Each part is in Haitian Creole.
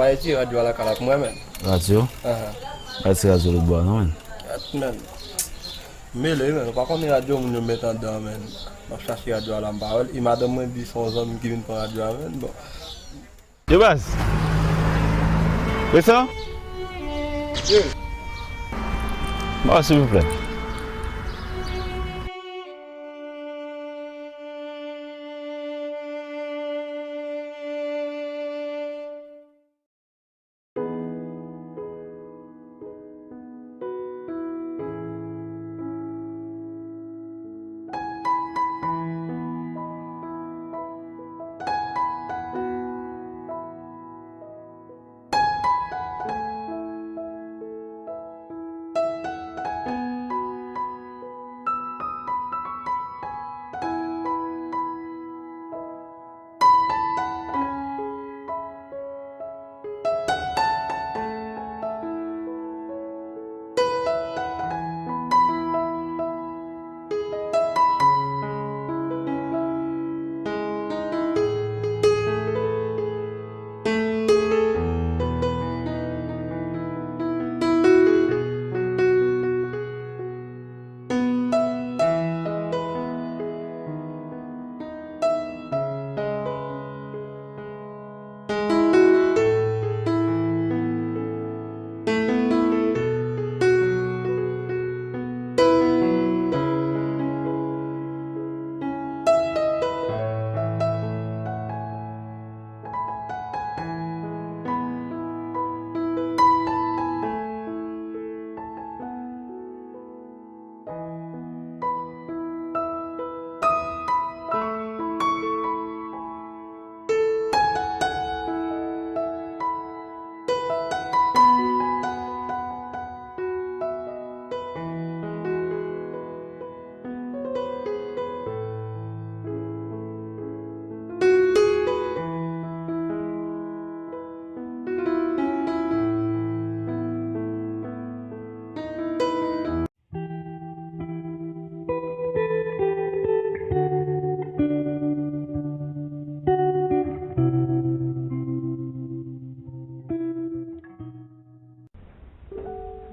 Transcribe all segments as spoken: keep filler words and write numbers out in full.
Ayiti, radyo a lakay la pou mwen, menm. Radyo? Ahan. Pa ti radyo lòt bò a non, menm. Men, mele, men, ou pa konnen radyo moun yo met andan, men. M ap chache radyo a la, m pa wè l. E madanm mwen di se yon zanmi ki vin pran radyo a, men. Bon. Yo, baz. Resan? Wi. Bon, silvouplè.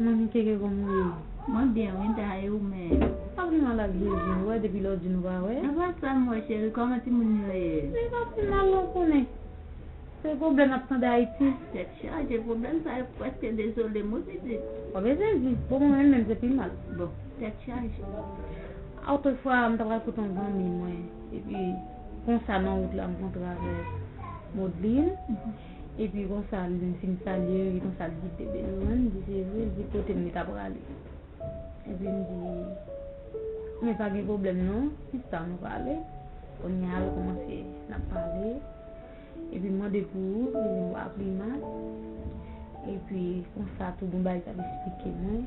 Manmi Keke, kòman w ye? Mwen byen wi, Da, e ou menm? Pa vin mal ak Jezi, nou wè depi lòt jou nou pa wè. Apa sa m wè, cheri, kòman timoun yo ye? Yo pa pi mal non, konnen. Se pwoblèm n ap tande Ayiti. Tèt chaje, pwoblèm sa yo prèske dezole m wi pitit. Ò, men Jezi, bon, mwen menm se pi mal. Bon, tèt chaje. Otrefwa, m t ap pral kote yon zanmi mwen, epi konsa nan wout la, m kontre avèk Modlin, epi konsa, li vin fin salye, epi konsa, li di, "Bebe, nou menm," li di, "se vre," li di, "kote m, li ta prale." Epi m di, "Men pa gen pwoblèm non, chita nou pale." Kounye a, l kòmanse, n ap pale. Epi m mande pou ou, li di m pa pi mal. Epi konsa tou, gon bagay l t ap esplike mwen.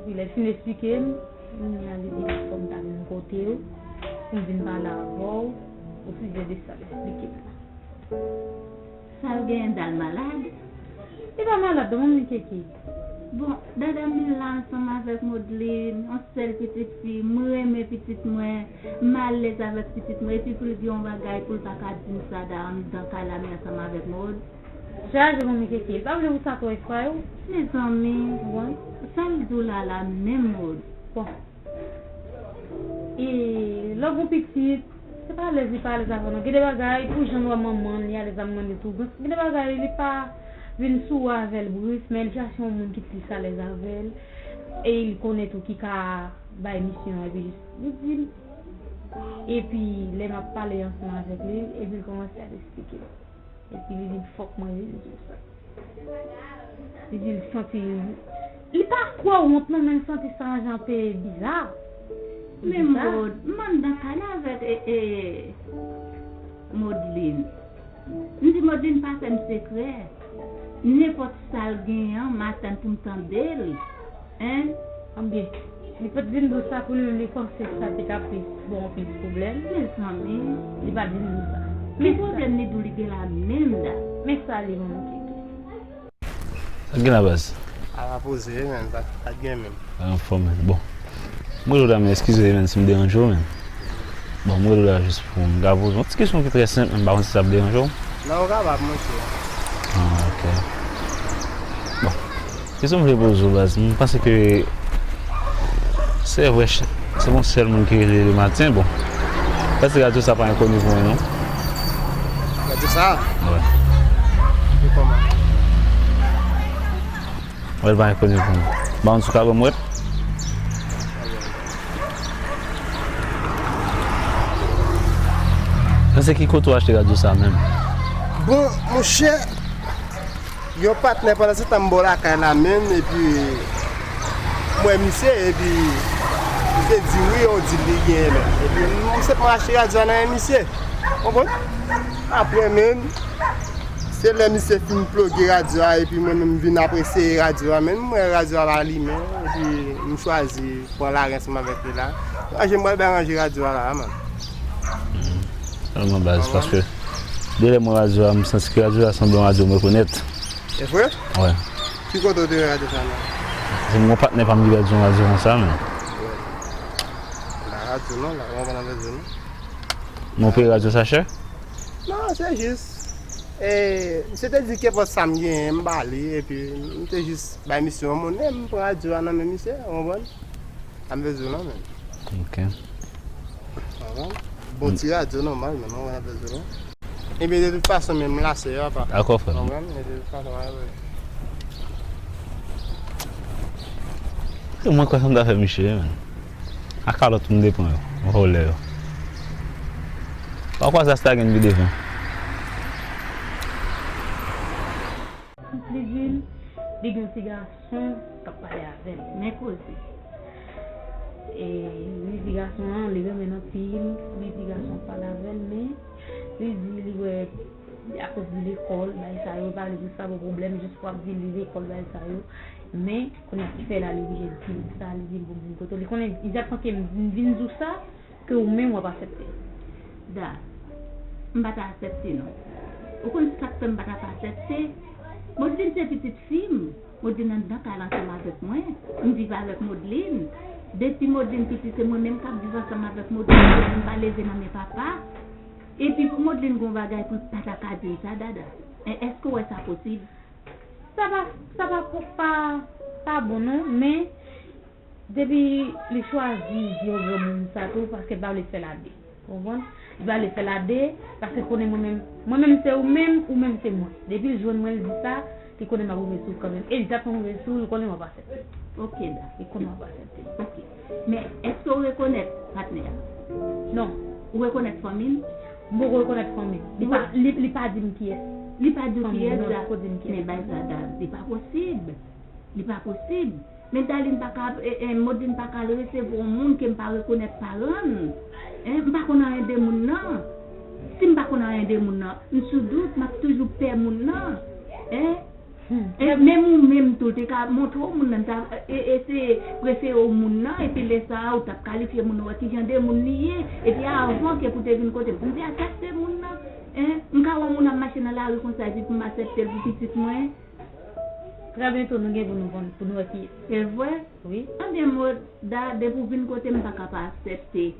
Epi lè l fin esplike m, kounye a li di fò m ta vin kote w, pou m vin pale avè w, osijè de sa l esplike m nan. Sa l genyen, Da, l malad? Li pa malad non, manmi Keke. Bon, Dada, m la ansanm avèk Modlin, yon sèl pitit fi, m renmen pitit mwen, m alèz avèk pitit mwen, epi pou l gen yon bagay pou l pa ka di m sa, Da, anndan kay la, m ansanm avèk Mod. Chaje manmi Keke, li pa vle pou sa twò efraye w. Mezanmi, sa l di w la la menm, Mod? Bon. E lè w gon pitit, se pa alèz li pa alèz avè w non. Gen de bagay, pou jan l wè manman l, li alèz ap mande tou. Gen de bagay, li pa vin sou ou avè l bris, men li chache yon moun ki plis alèz avè l. E li konnen tou ki ka bay misyon an, epi li di l. Epi lè m ap pale ansanm avèk li, epi l kòmanse ap esplike m. Epi li di m fòk mwen vin di w sa. Li di l santi, li pa kwè wont non, men l santi sa yon jan pe biza. Men Mod, m anndan kay la avèk, e, e, Modlin. M di Modlin pa fè m sekrè. Nenpòt sa l genyen an, m atann pou m tande l. Hein? Anben, li pa t vin di w sa pou li menm, li panse sa te ka plis bon, plis pwoblèm. Mezanmi. Li pa t vin di w sa. Ki pwoblèm li di w li gen la menm, Da? Men sa li manke. Sa k gen la, baz? Ala poze, wi, menm, sa, sa k gen menm. Anfòm, men. Bon. Mwen, Lola, men eskize, men, si m deranje w, men. Bon, mwen, Lola, jis pou m ka poze yon ti kesyon ki trè senp, men m pa konn si sa ap deranje w. Non, ou kapab, monchè. Ah, ok. Bon. Kèsyon m vle poze w, baz, m panse ke se vre, se yon sèl moun ki rele le maten, bon. Èske radyo sa pa enkoni pou mwen, non? Radyo sa? Wi. E kòman? Wè, l pa enkoni pou mwen. Ba yon sou ka ban m wè. Nan se ki kote w achte radyo sa menm? Bon, monchè, yon patnè pandan se tan m bò lakay la menm, epi m wè misye, epi misye di wi, yon dil li genyen menm. Epi m senpman achte radyo a nan men misye. Konprann? Apre menm, se lè misye fin ploge radyo a, epi mwen menm m vin apresye radyo a, menm m wè radyo a pa limen, epi m chwazi pran lari ansanm avèk li la. Ranje m pral bay ranje radyo a la, man. Sèlman baz, paske de lè m wè radyo a, m santi ke radyo a sanble yon radyo m rekonèt. E vre? Wi. Ki kote w te wè radyo sa la? Se yon patnè pa m ki pèdi yon radyo konsa, men. Wi. La radyo non, la, w konprann radyo non. Men w peye radyo sa chè? Non, se jis. E, misye te di kenpòt sa m genyen, m ba li, epi m te jis bay misye yon monnen, m pran radyo a nan men misye, w konprann? Sa m vle di w lan menm. Ok. Konprann? Bon ti radyo nòmal menm, w konprann sa m vle di w lan. Ebyen, de tout fason, menm lase yo apa. Dakò, frè m. Konprann? E de tout fason, w konprann? Mwen kwè sa m ta fè misye, menm. A kalòt m te pran yo, vòlè yo. Pa kwaze asta gen pi devan. Li di m, li gen yon ti gason k ap pale avè l. Men koze. E, li di gason an, li renmen l anpil, li di gason an pale avè l, men li di li wè akoz de lekòl, bagay sa yo, pale de sa, bon pwoblèm, jis pou ap di li lekòl, bagay sa yo. Men, kounye a ki fè la, li oblije di m sa, li di m pou m vin kote w. Li konnen egzakteman ke m vin di w sa, ke ou menm w ap aksepte. Da, m pa ta aksepte non. Ou konn sa k fè m pa t ap aksepte? Modeline se pitit fi m. Modeline anndan kay la ansanm avèk mwen. M viv avèk Modeline. Depi Modeline piti, se mwen menm k ap viv ansanm avèk Modeline depi m pa leve nan men papa. Epi pou Modeline gon bagay pou l pa ta ka di m sa, Dada. E, èske w wè sa posib? Sa pa, sa pa, pa, pa bon non, men depi li chwazi di yon granmoun sa tou, paske l pa vle fè lade. Ou konprann? Li pa vle fè lade, paske l konnen mwen menm, mwen menm se ou menm, ou menm se mwen. Depi l jwenn mwen, l di sa, li konnen m ap rive sou l kanmenm. E li t ap rive sou l, li konnen m ap aksepte. Ok, Da. Li konnen m ap aksepte. Ok. Men, èske w rekonèt patnè a? Non. Ou rekonèt fanmi l? M poko rekonèt fanmi l. Li pa, li, li pa di m kiyès. Li pa di w kiyès, Da. Fanmi l, non, li poko di m kiyès. Men bagay sa, Da, li pa posib. Li pa posib. Men Darline pa ka, e, e, Modline pa ka al resevwa yon moun ke m pa rekonèt paran l. Hein, m pa konn anyen de moun nan. Si m pa konn anyen de moun nan, m sou dout, m ap toujou pè moun nan. Hein? E menm ou menm tou, te ka montre w moun nan, ta, e, eseye prefere w moun nan, epi lè sa a, ou t ap kalifye moun nan, wè kijan de moun li ye, epi avan ke pou te vin kote m, pou m te aksepte moun nan. Hein? M ka wè moun ap mache nan lari konsa, epi pou m aksepte l pou pitit mwen. Trè byento, nou gen pou nou konn, pou nou wè kiyès. Se vre? Wi. Ebyen, Moda, depi w vin kote m, m pa ka pa aksepte.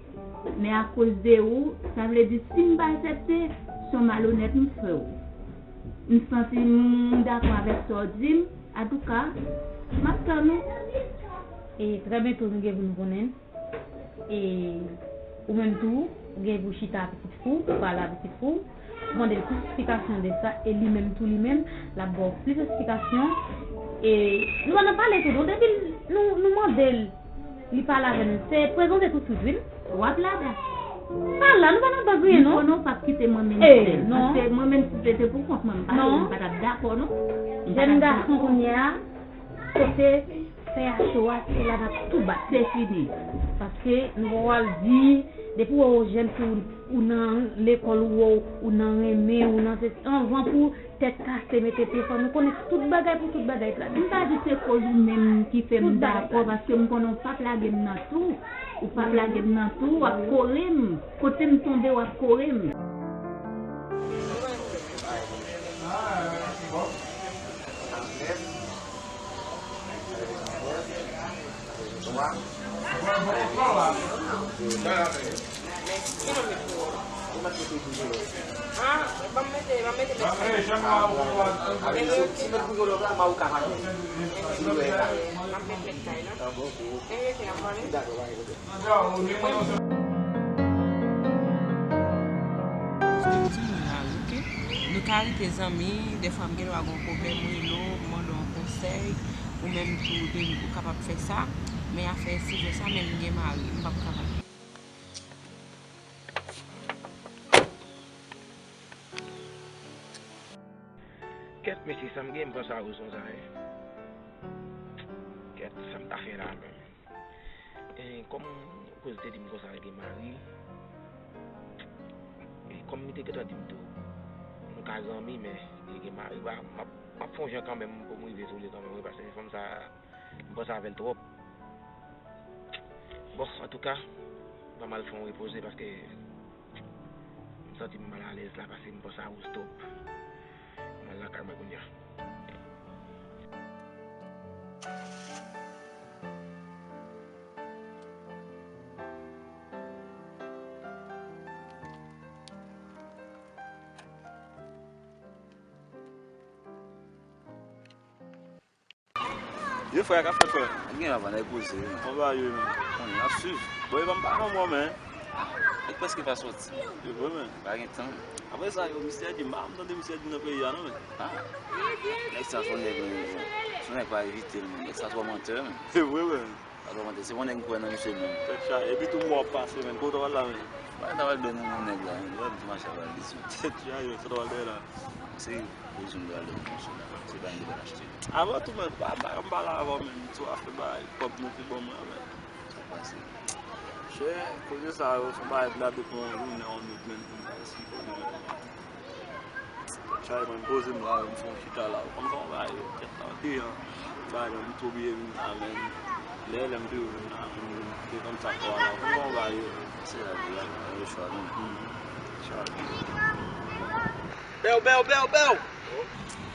Men akoz de ou, sa vle di, si m pa aksepte, se yon malonèt m fè w. M santi m dakò avèk sa w di m. Antouka, m ap tann ou. E trè byento, nou gen pou nou konnen. E ou menm tou, ou gen pou chita a pitit fi w, ou pale a pitit fi w, ou mande l plis eksplikasyon de sa, e li menm tou, li menm, l ap ba w plis eksplikasyon. E nou pa nan pale tou, non, depi nou, nou mande l, li pale avè nou, se prezante tousuit, wi. W ap la, Da. Pa la, nou pa nan baz anyen, non. Ou konnen w p ap kite mwen menm sèl. Paske mwen menm, si se te pou kont mwen, m pa, m pa t ap dakò, non. Jèn gason kounye a, kote fè a cho a, se la n ap tou bat. Se fini. Paske nou pa pral di, depi w wè w jèn fi, ou nan lekòl, ou wè w, ou nan renmen, ou nan se, anvan pou tèt kase, mete pye fò, nou konnen tout bagay pou tout bagay plane. M pa di se koz ou menm ki fè m dakò, paske m konnen w p ap lage m nan tou. Ou p ap lage m nan tou, w ap kore m. Kote m tonbe, w ap kore m. Ah, ban m mete, ban m mete mèt kay la. Avèk ti mèt pou yo lòk la, ma ou ka pale. Si yo e la. M ap met mèt kay la. E rete, n ap pale. Dakò, pa gen pwoblèm. Di nou la, oke? Nou ka rete zanmi, dèfwa m gen dwa gen yon pwoblèm, m rele w, m mande w yon konsèy, ou menm tou, ou te, ou kapab fè sa, men afè sijè sa, men m gen mari, m p ap kapab. Kèt, mesye, sa m gen, m panse a rezon sa ye. Kèt, sa m ta fè la menm? E, kòm kouz te di m konsa, li gen mari. E, kòm li te gentan di m tou, nou ka zanmi, men li gen mari, ba, m ap, m ap fè yon jan kanmenm pou m rive sou li kanmenm, wi, paske fanm sa, m panse avè l twòp. Bon, antouka, ban m al fè yon repoze, paske m santi m mal alèz la, paske m panse a ou stop. M al lakay mwen kounye a. Ye frè, ka fè frè? Gen la, nèg poze, wi. Kòman bagay yo menm? Bon, n ap swiv. Bon, e pa m pa nan mò, men. Li prèske pa soti. E vre, men. Pa gen tan. Apre sa, yo, misye di, m pa janm tande misye di nan peyi a, non, men. Ah. Nèg sa, se yon nèg, se yon nèg pa evite l, men. Nèg sa, twò mantè, men. E vre, men. Pa twò mantè. Se yon nèg m kwè nan misye, men. Tèt chaje. Epi tou, m wè w ap pase, men. Kote w al la, men? Mwen, ta pral bè nou, yon nèg la, men. Mwen, m mache avè l, li sou. Tèt chaje, sa t ap al dèyè la. Se Rezon m pral lè w konsa. Se bagay m pral achte. Avan tou, men, pa, pa, m pale avè w, men, sou afè bagay kòb nan te ban mwen, men. Sa k pase? Chè, koze sa yo, se yon bagay m gade pou yon jounen, yon nwit, men, pou m ta esplike w, men. Chay, mwen, poze m la, m fè yon chita la. Ou konn kòman bagay yo, tèt la, devan. Bagay la, m tou bliye vin la, men. Lè, lè m te vin la, men, te konn sa kò a la. Ou konn kòman bagay yo. Se la, la, la, yo chwa, non. Chwa. Bèw, bèw, bèw, bèw!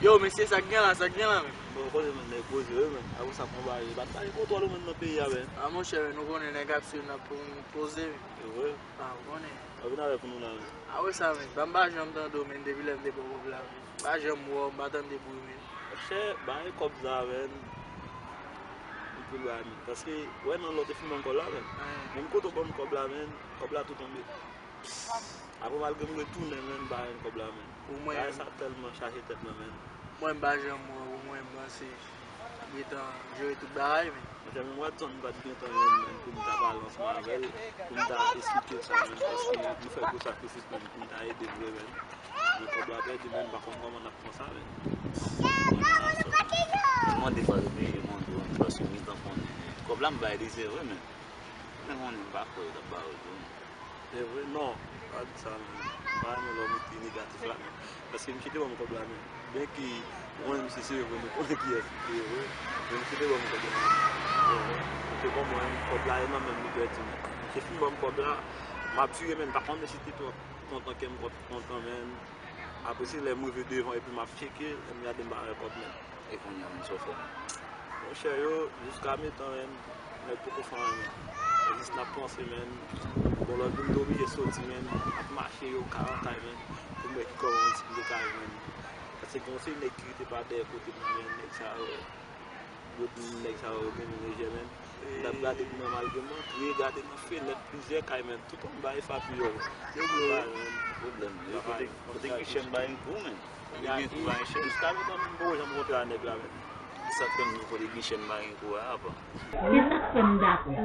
Yo, mesye, sa k gen la, sa k gen la, men? Bon, ou konnen, men, nèg poze, wi, men. Akoz sa konba ye? Bat pa gen kontwòl, ou menm, nan peyi a, men. A, monchè, men, nou konnen nèg ap swiv n ap pou n poze, men. E vre? A, ou konnen. Ou vin avè pou nou la, men. A, wè sa, men. Ban m pa janm tande w, men, depi lè m te pran kòb la, men. M pa janm wè w, m pa tande bri w, men. Monchè, ba e kòb sa, men. M tou ba, men. Paske, wè, nan lòt e fin ban m kòb la, men. Menm kote w ban m kòb la, men, kòb la tou tonbe. Apre, malgre m retounen, men, m pa jwenn kòb la, men. Bagay sa tèlman chaje tèt mwen, men. Mwen, m pa janm wè w, mwen, m panse gentan jere tout bagay, men. Monchè, men, m wè Ton pa t gentan jwenn, men, pou m ta pale ansanm avè l, pou m ta esplike l sa, men, paske nou fè gwo sakrifis, men, pou m ta ede l vre, men. Men kòb la pèdi, men, m pa konn kòman n ap pran sa, men. Mwen, defwa, m oblije mande w, paske m gentan konnen, men kòb la, m ba l, li se vre, men. Men konnen m pa kwè yo t ap ba yo l tou, non. E vre, non. Pa di sa, men. M pa renmen lè w mete negatif la, men. Paske misye te ban m kòb la, men. Byenke mwen menm misye se vre, nou konnen kiyès li te ye vre. Men misye te ban m kòb la, men. E vre. Misye ban mwen kòb la, e nan men m li pèdi, men. Misye fin ban m kòb la, m ap vire, men m pa konnen si te twò kontan ke m twò kontan, men. Apre se lè m rive devan epi m ap tcheke, lè m gade m pa wè kòb, men. E kounye a menm, sa w fè menm? Monchè yo, jiska metan, menm, nèg poko fè anyen, menm. E jis n ap panse, menm. Bon, lòt jou m te oblije soti, menm, m ap mache yo kay an kay, menm, pou m wè ki kòb m si m te ka jwenn. Paske gen yon seri nèg ki rete pa dèyè kote m nan, menm, nèg sa yo, yo di m nèg sa yo, yo gen men lejè, menm. M t ap gade pou mwen malgre m antre, gade nan fenèt plizyè kay, menm. Tout anba e fapiyò. Yo gen pwoblèm. Yo kote, kote Guichen ba yon kou, menm. Li gen kou bay chèn. Jiska nou tann nou poko janm kontre a nèg la menm. Sa k fè m di kote Guichen pa gen kou a apa. Se sa k fè m dakò.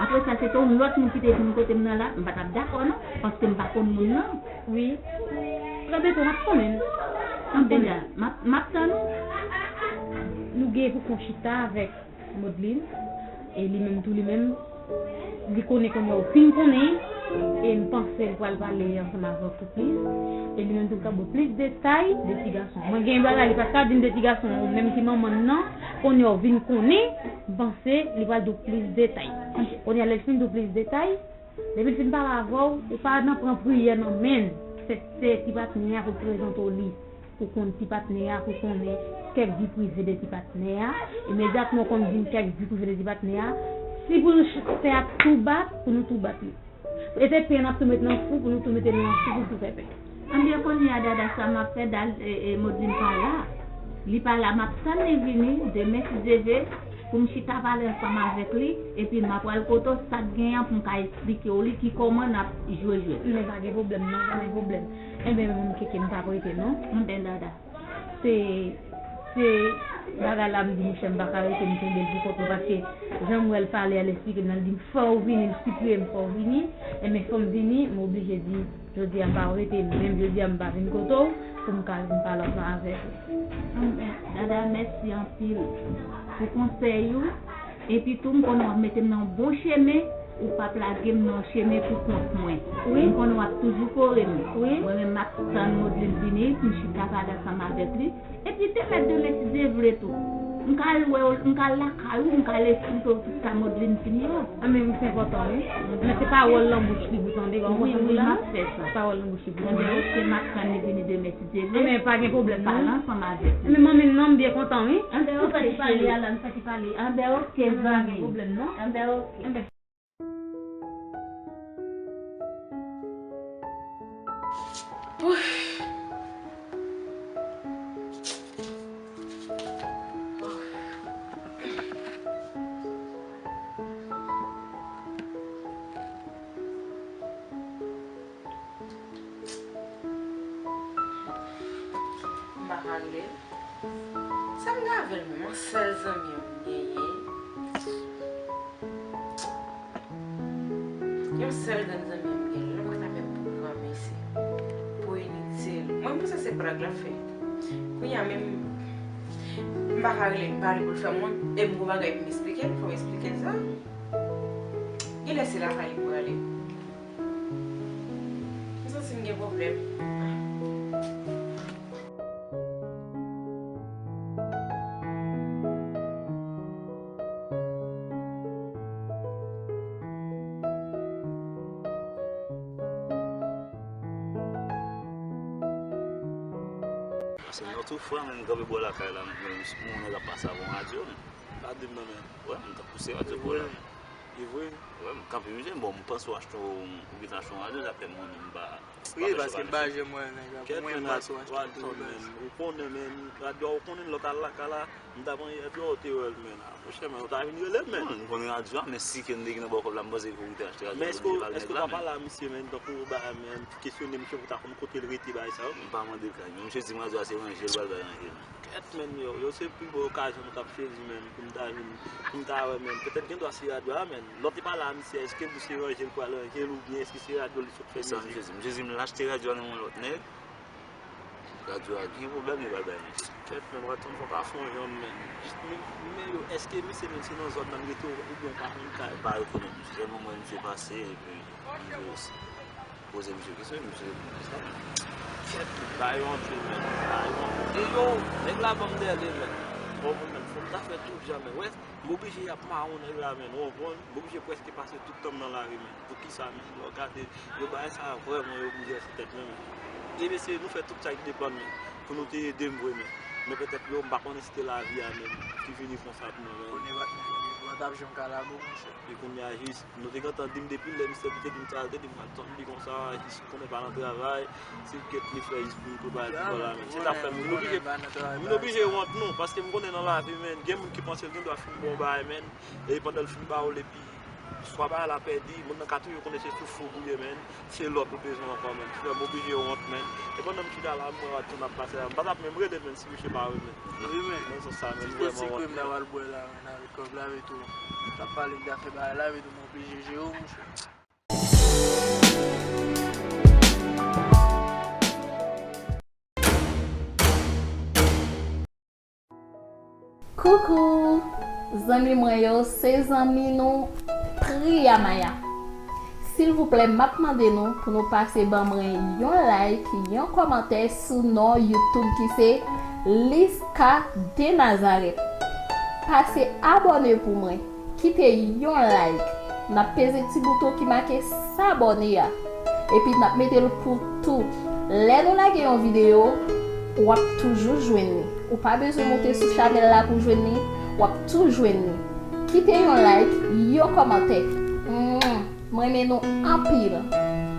Apre sa, se te yon lòt moun ki te vin kote m nan la, m pa t ap dakò non, paske m pa konn moun nan. Wi. Frè Beto, n ap konnen l. Kounye a, m ap, m ap tann ou. Nou gen pou fè yon chita avèk Modeline, e li menm tou, li menm, li konnen kounye a, ou fin konnen, e m panse l pral pale ansanm avè w pou plis, e li menm tou, l ka ba w plis detay de ti gason. Mwen gen bagay li pa t ka di m de ti gason, ou menm ki manman l nan, kounye a, ou vin konnen, m panse li pral di w plis detay. Kounye a, lè l fin di w plis detay, depi l fin pale avè w, ou pa nan pran priyè nan men l. Se, se ti patnè a pou l prezante w li. Pou konn ti patnè a, pou konnen kèk vi prive de ti patnè a. Imedyatman w konn di m kèk vi prive de ti patnè a, si pou nou ch-, fè ak tou bat, pou nou tou bat li. E te pen n ap tou met nan fou pou nou tou mete l nan fou pou l tou fè pen. Anben, kounye a, Dada, sa m ap fè, Dal-, e, e, Modlin pa la. Li pa la, m ap tann li vini, demen, si Dye vle, pou m chita pale ansanm avèk li, epi m ap pral kote w, sa k genyen pou m ka esplike w li ki kòman n ap jwe jwèt. Men pa gen pwoblèm, non, pa gen pwoblèm. Enben, men moun keke, m p ap rete, non. Anben, Dada. Se, se bagay la m di, monchè, m pa ka rete, m kenbe l pou kont mwen, paske jan m wè l pale a, l esplike m nan, l di m, "Fò w vini," l sipliye m, "Fò w vini." Enben, fò m vini, m oblije di, jodi a m pa rete, menm jodi a m pa vin kote w, pou m ka vin pale ansanm avèk ou. Anben, Dada, mèsi anpil pou konsèy ou. Epi tou, m konnen w ap mete m nan yon bon chemen, ou p ap lage m nan yon chemen pou kont mwen. Wi. M konnen w ap toujou kore m. Wi. Mwen menm, m ap tann Modlin vini pou m chita pale ansanm avèk li. Epi demen, demen, si Dye vle tou, m ka al wè w, m ka al lakay ou, m ka al esplike w tout sa Modlin vini yo. Anben, wi, se enpòtan, wi. Men se pawòl nan bouch li pou tande, ou konprann la? Wi, wi, m ap fè sa. Pawòl nan bouch li pou tande. Anben, oke, m ap tann li vini demen, si Dye vle. Anben, pa gen pwoblèm, non. Pale ansanm avèk li. Anben, manmi, non, m byen kontan, wi. Anben, oke, cheri. M soti pale a la, m soti pale. Anben, oke, zanmi. Anben, pa gen pwoblèm, non. Anben, oke. Anben. M pa ka rele l. Sa m gen avè l menm? Yon sèl zanmi m genyen. Yon sèl grenn zanmi m genyen. Lè m ka ta fè pou granmesi. Pou initil. Mwen, m panse se blag l ap fè. Kounye a menm, m pa ka rele l, m pa vle pou l fè m wont. E m gon bagay pou m esplike l, fò m esplike l sa. Genlè se lakay li pou ale. M santi m gen pwoblèm. Paske m nan tou fran, men m kanpe bò lakay la, men yon nèg ap pase avè yon radyo, men. Pa di m non, men. Wè, m t ap pouse radyo pou la. E vre? Wè, m kanpe, misye, bon, m panse w achte yon, ou gentan achte yon radyo, sa fè mwen menm m pa, m pa fè chofaj. Wi, paske m pa janm wè nèg la. Pou mwen, m panse w achte yon radyo. Ou konnen, men, radyo a, ou konnen lè w t al lakay la, m t ap anyen radyo a, ou te wè l, men. A, monchè, men, ou ta vin rele m, men. Non, m konnen radyo a, men si ke m te gen nan bò kòb la, m panse ke ou te achte radyo a, men eske w pa pale a misye, men, tankou, ba, men, kesyone misye pou ta konn kote l rete, bagay sa yo, men. M pa mande l kay, men misye di m radyo a se ranje l pral bay ranje l, men. Kèt, men, yo, yo se pi bon okazyon nou t ap sezi, men, pou m ta vin, pou m ta wè, men. Petèt gen dwa se radyo a, men. Lè w te pale a misye, èske l di se ranje l pral ranje l, oubyen èske se radyo li sot fè mizik? Misye di m, misye di m l achte radyo a nan men yon lòt nèg. Radyo a gen pwoblèm, li pral bay misye. Kèt, men, w ap tann fò w ka fè yon jan, men. Jis, men, men yo, èske misye menm se nan zòn nan l rete oubyen w pa konn kay? M pa rekonèt misye, sèlman m wè misye pase, epi m jis poze misye kesyon, misye reponn konsa. Kèt, ba yo anpil, men. Ba yo anpil. E yo, nèg la ban m dèyè l, men. Bon, men, fò m ta fè tout jan, men. Wè, m oblije ap mawon nèg la, men. Ou konprann? M oblije prèske pase tout tan m nan lari, men. Poukisa, men? Lè w gade, yo bagay sa a vrèman yo bouzèse tèt mwen, men. E mesye, nou fè tout sa ki depann, men, pou nou te ede m vre, men. Men petèt yo, m pa konnen si te lavi a, men, ki vini konsa pou mwen, men. Konnen pa t, pa t ap janm ka lage w, monchè. E kounye a jis, nou te gentan di m depi lè misye te di m sa, l te di m pral tann li konsa, jis konnen pa nan travay, se kèt li fè jis pou m prepare pou la, men. Se sa k fè m vin oblije, vin oblije wont nou, paske m konnen nan lavi, men, gen moun ki panse l gen dwa fin ba w bagay, men, e pandan l fin ba w l, epi swa bagay la pèdi, moun nan ka toujou konnen se sou fou ou ye, men, se lòt ou bezwen ankò, men. Frè m oblije wont, men. E pandan m chita la, m wè radyo ap pase la, m pa t ap menm rele, men, si misye pa wè, men. Wi, men. Nan sans sa, men, m vrèman wont. Ti krèm la w al bwè la, men, avèk kòb la, men tou. T ap pale de afè bagay la, men tou, m oblije jere w, monchè. Koukou! Zanmi mwen yo, se zanmi nou Priyamaya. Silvouplè, m ap mande nou pou nou pase ban mwen yon like, yon kòmantè sou non YouTube ki se Liska de Nazareth. Pase abòne pou mwen. Kite yon like. N ap peze ti bouton ki make sabòne a. Epi n ap mete l pou tou. Lè nou lage yon videyo, w ap toujou jwenn li. Ou pa bezwen moute sou chanèl la pou jwenn li. W ap tou jwenn li. Kite yon like, yon kòmantè. Mwah. M renmen nou anpil.